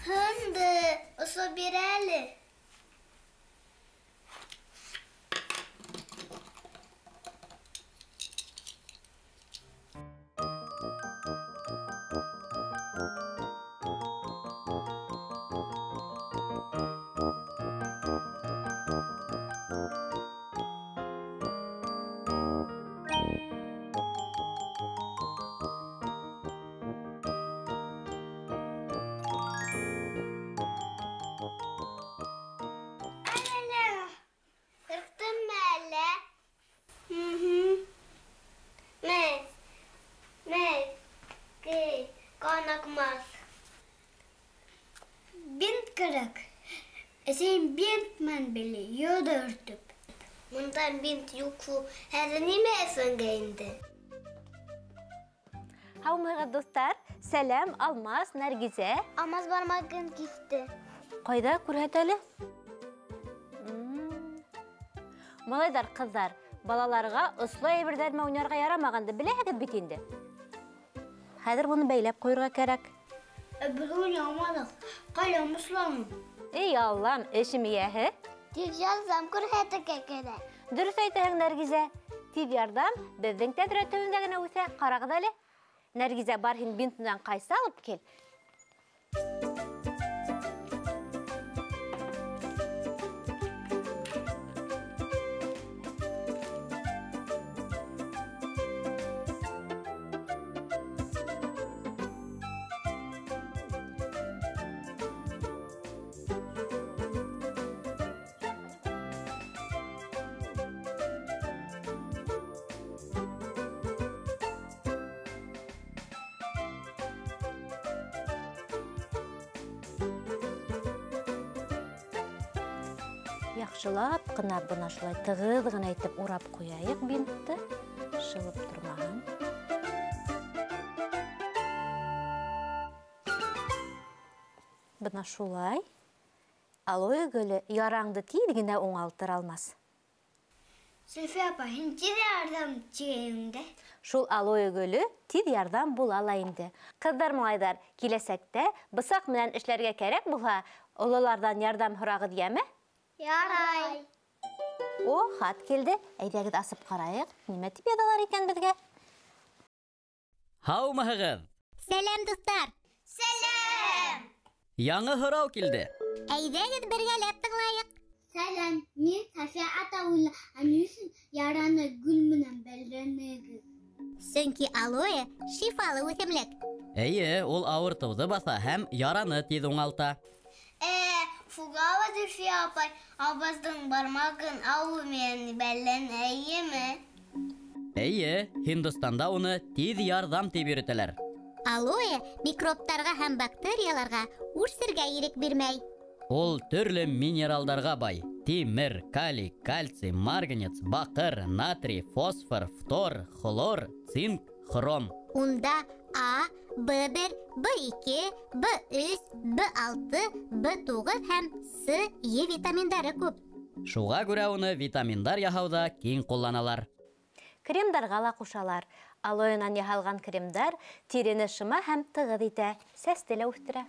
Һынды, осоп бир әле. Бинт кәрәк. Әсәйем бинт менән бәйләй, йоҙа өртөп. Бында бинт юҡ шул. Хәҙер нимә эшләргә инде? Һаумыһығыҙ, дуҫтар. Сәләм, Алмаз, Нәргизә. Алмаз бармағын киҫте. Ҡайҙа, күрһәт әле? Малайҙар, ҡыҙҙар, балаларға осло әйберҙәр менән уйнарға ярамағанды беләһегеҙ бит инде. Хәҙер быны бәйләп ҡуйырға кәрәк. Беҙ уйнаманыҡ. Ҡаләм осланым. Эй, Аллам, эшем эйәһе. Тиҙ ярҙам күрһәтергә кәрәк. Дөрөҫ әйтәһең, Нәргизә. Тиҙ ярҙам беҙҙең тәҙрә төбөндә генә үҫә. Ҡарағыҙ әле. Нәргизә, бар һин бинт менән ҡайсы алып кил. Яҡшылап ҡына бына шулай тығыҙ ғына итеп урап ҡуяйыҡ бинтты, шылып тормаһын. Бына шулай. Алоэ гөлө яраңды тиҙ генә уңалтыр, Алмаз. Зөлфиә апа, һин тиҙ ярҙам тигәйнеңдә? Шул алоэ гөлө тиҙ ярҙам була ла инде. Ҡыҙҙар, малайҙар, киләсәктә бысаҡ менән эшләргә кәрәк булһа, ололарҙан ярҙам һорағыҙ, йәме? Ярай. О, хат килде. Әйҙәгеҙ асып ҡарайыҡ. Нимә тип яҙалар икән беҙгә? Һаумыһығыҙ? Сәләм, дуҫтар. Сәләм. Яңы һорау килде. Әйҙәгеҙ бергәләп тыңлайыҡ. Сәләм, мин Сафия Атаула. Ә ни өсөн яраны гөл менән бәйләнегеҙ? Сөнки алоэ шифалы үҫемлек. Эйе, ул ауыртыуҙы баҫа һәм яраны тиҙ уңалта. Фугала Зөлфиә апай, Алмаздың бармағын алоэ менән бәйләнә, эйеме? Эйе, Һиндостанда уны тиҙ ярҙам тип йөрөтәләр. Алоэ микробтарға һәм бактерияларға үрсергә ирек бирмәй. Ул төрлө минералдарға бай. Тимер, калий, кальций, марганец, баҡыр, натрий, фосфор, фтор, хлор, цинк, хром. Унда А, Б1, Б2, Б3, Б6, Б9 һәм С, Е витаминдары күп. Шуға күрә уны витаминдар яһауҙа киң ҡулланалар. Кремдарға ла ҡушалар. Алоэнан яһалған кремдар тирене шыма һәм тығыҙ итә, сәсте лә үҫтерә.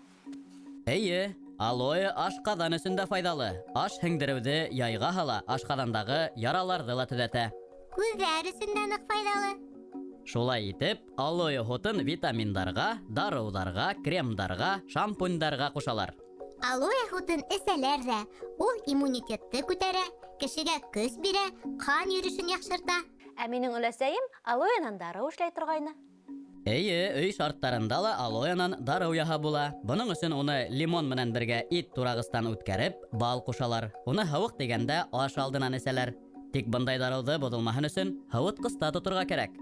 Эйе, Алоэ ашҡаҙан өсөн дә файҙалы. Аш һеңдереүҙе яйға һала, ашҡаҙандағы яраларҙы ла төҙәтә. Күҙҙәр өсөн дә ныҡ файҙалы. Шулай итеп, алоэ һутын витаминдарға, дарыуҙарға, кремдарға, шампуньдарға ҡушалар. Алоэ һутын эсәләр ҙә, ул иммунитетты күтәрә, кешегә көс бирә, ҡан йөрөшөн яҡшырта. Ә минең өләсәйем алоэнан дарыу эшләй торғайны. Эйе, өй шарттарында ла алоэнан дарыу яһап була. Бының өсөн уны лимон менән бергә ит турағыстан үткәреп, бал ҡушалар. Уны һыуыҡ тигәндә аш алдынан эсәләр. Тик бындай дарыуҙы боҙолмаһын өсөн һыуытҡыста тоторға кәрәк.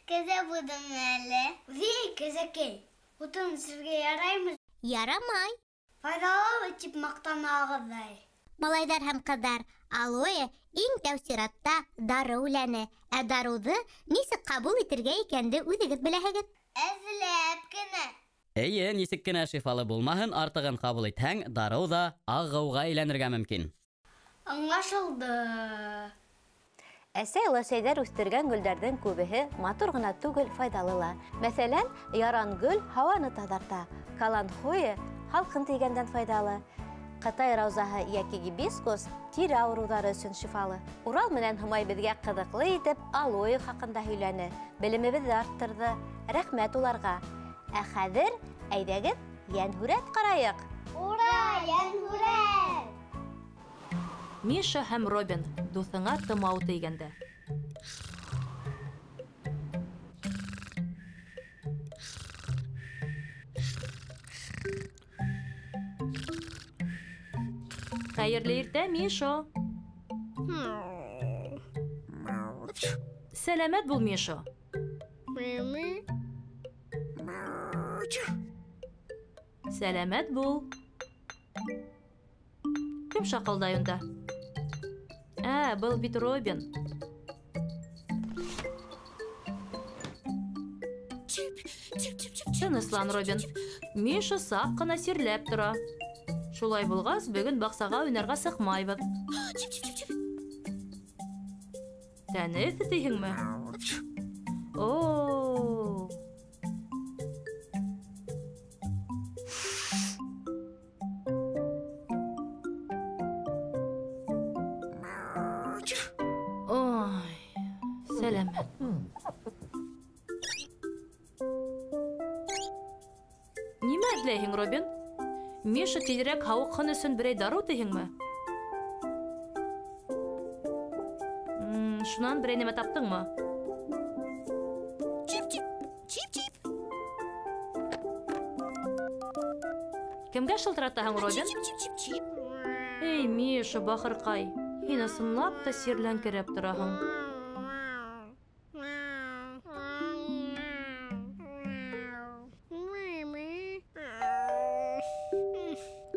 Кәзә булдым әле. Вей, кәзәкәй, һутын эсергә яраймы? Ярамай. Файҙалы тип маҡтанағыҙ. Малайҙар һәм ҡыҙҙар, алоэ иң тәү сиратта дарыу үләне. Ә дарыуҙы нисек ҡабул итергә икәнде үҙегеҙ беләһегеҙ. Әҙләп кенә. Эйе, нисек кенә шифалы булмаһын, артығын ҡабул итһәң, дарыу ҙа ағыуға әйләнергә мөмкин. Аңлашылды. Әсәй-өләсәйҙәр үҫтергән гөлдәрҙең күбеһе матур ғына түгел, файҙалы ла. Мәҫәлән, яран гөл һауаны таҙарта, каланхоэ һалҡын тейгәндән файҙалы. Ҡытай раузаһы йәки гибискус тире ауырыуҙары өсөн шифалы. Урал менән Һомай беҙгә ҡыҙыҡлы итеп алоэ хаҡында һөйләне, белемебеҙҙе арттырҙы. Рәхмәт уларға. Ә хәҙер әйҙәгеҙ йәнһүрәт ҡарайыҡ. Ура, йәнһүрәт! Миша һәм Робин дуҫыңа тымау тейгәндә. Хәйерле иртә, Мишо. Сәләмәт бул, Мишо. Сәләмәт бул. Кем шаҡылдай унда? Ә, был бит Робин. Тыныслан, Робин. Миша саҡ ҡына сирләп тора. Шулай булғас, бөгөн баҡсаға уйнарға сыҡмайбыҙ. Тәне эҫе тиһеңме? О! Ой, сәләмәт. Нимә эҙләйһең, Робин? Миша тиҙерәк һауыҡһын өсөн берәй дарыу тиһеңме? Шунан берәй нәмә таптыңмы? Кемгә шылтыратаһың, Робин? Эй, Миша, бахырҡай, һин ысынлап та сирләңкерәп тораһың.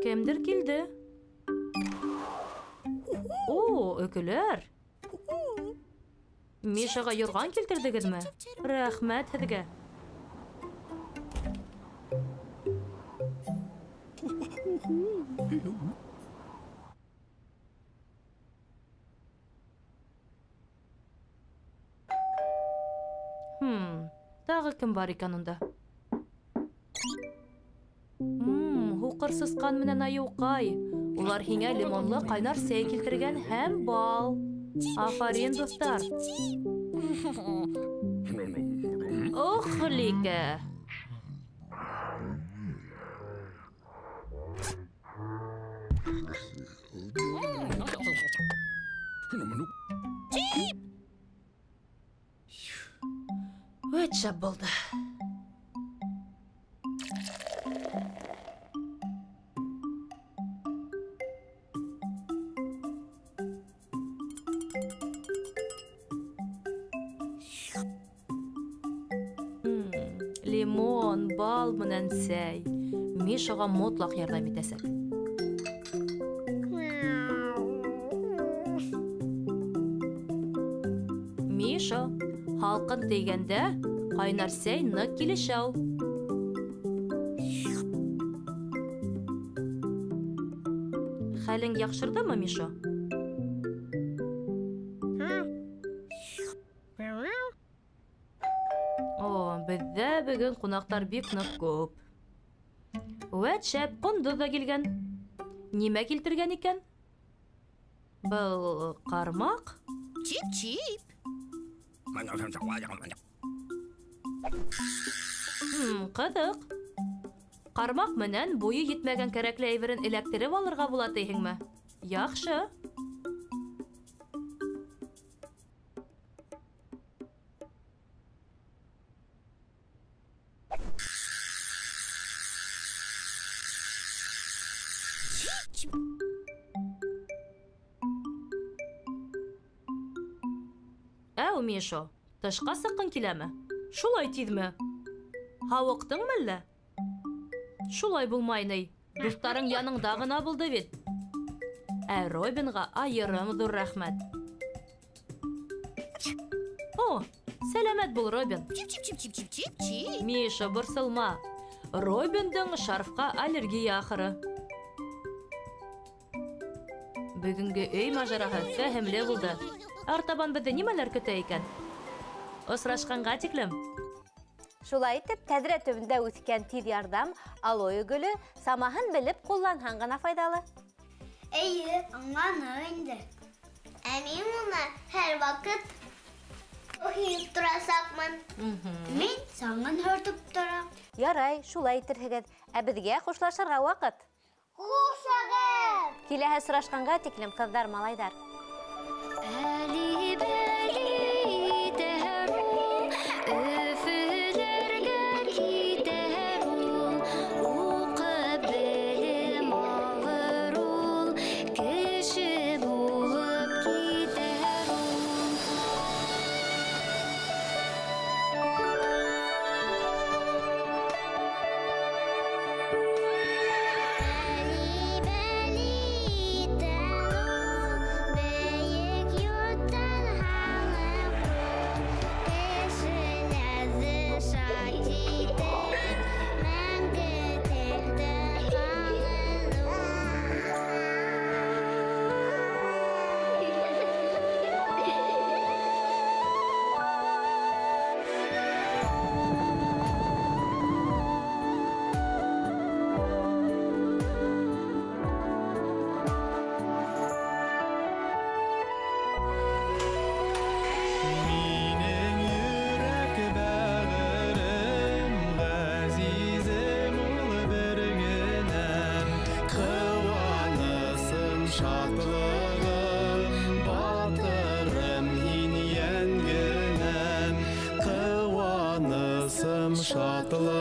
Кемдер килде. О, өкөләр. Мишаға юрған килтерҙегеҙме? Рәхмәт һеҙгә. Тағы кем бар икән унда? Һуҡыр сысҡан менән айыуҡай. Улар һиңә лимонлы ҡайнар сәй килтергән һәм бал. Афарин, дуҫтар. Ох, Ликә. Үт шәп булды. Лимон, бал менән сәй. Мишаға мотлаҡ ярҙам итәсәк. Миша, һалҡын тейгәндә ҡайнар сәй ныҡ килешә ул. Хәлең яҡшырҙымы, Миша? О, беҙҙә бөгөн Бөгөн ҡунаҡтар бик ныҡ күп. Вәт шәп, ҡондоҙ ҙа килгән. Нимә килтергән икән? Был ҡармаҡ? Чип-чип. Ҡыҙыҡ. Ҡармаҡ менән буйы етмәгән кәрәкле әйберен эләктереп алырға була тиһеңме? Яҡшы. Әү, Мишо, тышҡа сыҡҡың киләме? Шулай тиҙме? Һауыҡтыңмы әллә? Шулай булмай ни. Дуҫтарың яныңда ғына булды бит. Ә Робинға айырым ҙур рәхмәт. О, сәләмәт бул, Робин. Чип-чип-чип-чип-чип-чип. Миша, борсолма. Робиндың шарфҡа аллергия ахыры. Бөгөнгө өй мажараһы фәһемле булды. Артабан беҙҙе нимәләр көтә икән? Осрашҡанға тиклем. Шулай итеп, тәҙрә төбөндә үҫкән тиҙ ярҙам алоэ гөлө самаһын белеп ҡулланһаң ғына файҙалы. Эйе, аңланы инде. Ә мин уны һәр ваҡыт һөйөп торасаҡмын. Мин саңын һөртөп торам. Ярай, шулай итерһегеҙ. Ә беҙгә хушлашырға ваҡыт. Хушығыҙ! Киләһе осрашҡанға тиклем, ҡыҙҙар, малайҙар. Шатлығым, батырым һин йәнгенәм, ҡыуанысым, шатлығым.